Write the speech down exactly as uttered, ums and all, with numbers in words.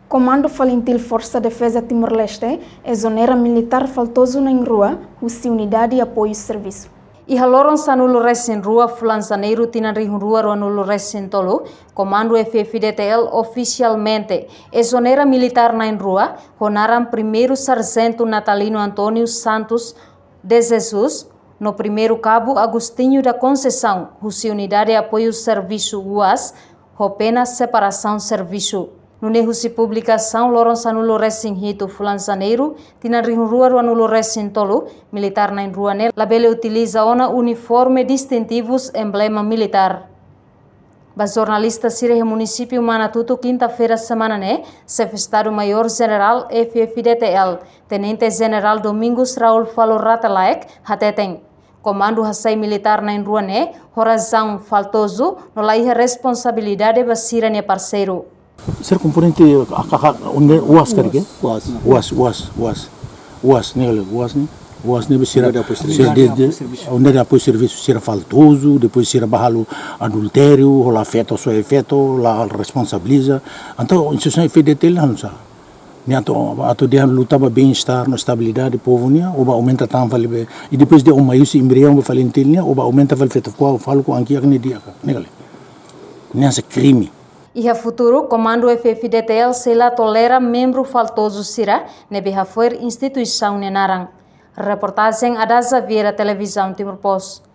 Komandu Falintil Forsa Defeza Timor-Leste ezonera militár faltozu na'in-rua husi Unidade Apoiu Servisu. Iha loron sanulu-resin-rua fulan Janeiru tinan rihun rua ruanulu-resin-tolu, Komandu F-FDTL ofisialmente ezonera militár na'in-rua ho naran Primeiru Sarjentu Natalino António Santos de Jesus no Primeiru Kabu Agostinho da Conceição husi Unidade Apoiu Servisu, UAS, ho pena separasaun servisu. Nune'e husi publikasaun loron sanulu-resin-hitu fulan Janeiru tinan rihun rua ruanulu-resin-tolu, militár na'in-rua ne'e labele utiliza ona uniforme distintivus emblema militár. Ba jornalista sira iha munisípiu Manatuto, kinta-feira semana ne'e, Xefe Estadu-Maiór Jenerál F-FDTL, Tenente Jenerál Domingos Raul Falo Rate Laek hateten, komandu hasai militár na'in-rua ne'e ho razaun faltozu no la iha responsabilidade ba sira-nia parseiru. Sira komponente A K K, UNDER, UAS karik? UAS. UAS, UAS, UAS. UAS ne'e, UAS ne'e. UAS ne'e sira, Unidade Apoiu sira Servisu. De, de, Unidade Apoiu Servisu, sira faltozu, depois sira bá halo adultériu, hola feto, soe feto, la responsabiliza. Entaun instituisaun F-FDTL la hanesan ne'e, atu, atu dehan luta ba bem-estar no estabilidade povu nian, ou bá aumenta tan fali be, i depois de uma husi embriaun ba Falintil nian, ou bá aumenta fali feto-koa, falo ko ankia ne'e di'ak, ne'e ka lae. Ne'e hanesan krime. Iha futuru, komandu F-FDTL sei la tolera membru faltozu sira ne'ebé hafo'er instituisaun nia naran. Reportajen Adaza Vieira, Televizaun Timor Post.